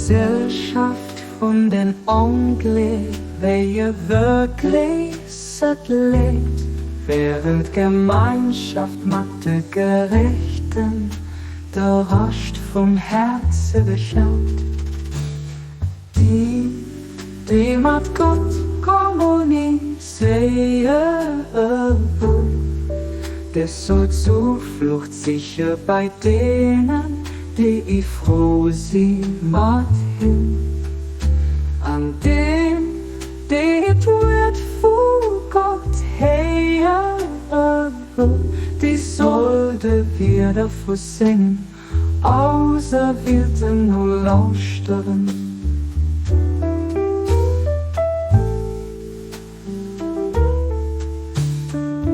D'Gesellschaft vun den Ongleewege gréisset Leed, während d'Gemeinschaft mat de Gerechten de Rascht vum Häerze beschert. Déi, déi mat Gott kommuniséieren, des soll Zuflucht siche bei deenen, déi frou si mat him. An deem, déi d'Wuert vu Gott héieren, déi soll de Wierder vu sengem Auserwielten nolauschteren.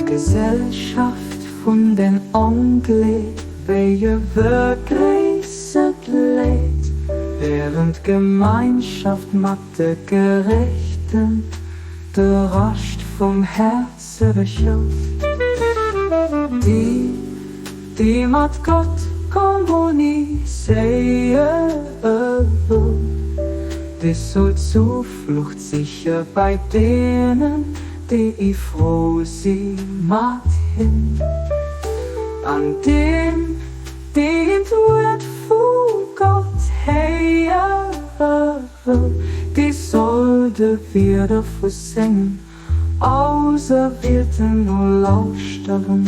D'Gesellschaft vun den Ongleewege vergréissert d'Leed, wärend d'Gemeinschaft mat de Gerechten de Rascht vum Häerze beschëllt. Déi, déi mat Gott kommuniséieren, déi soll Zuflucht siche bei deenen, déi frou si mat him. An deem, deen d'Wuert vu Gott héieren, dee soll de Wierder vu sengem Auserwielten nolauschteren.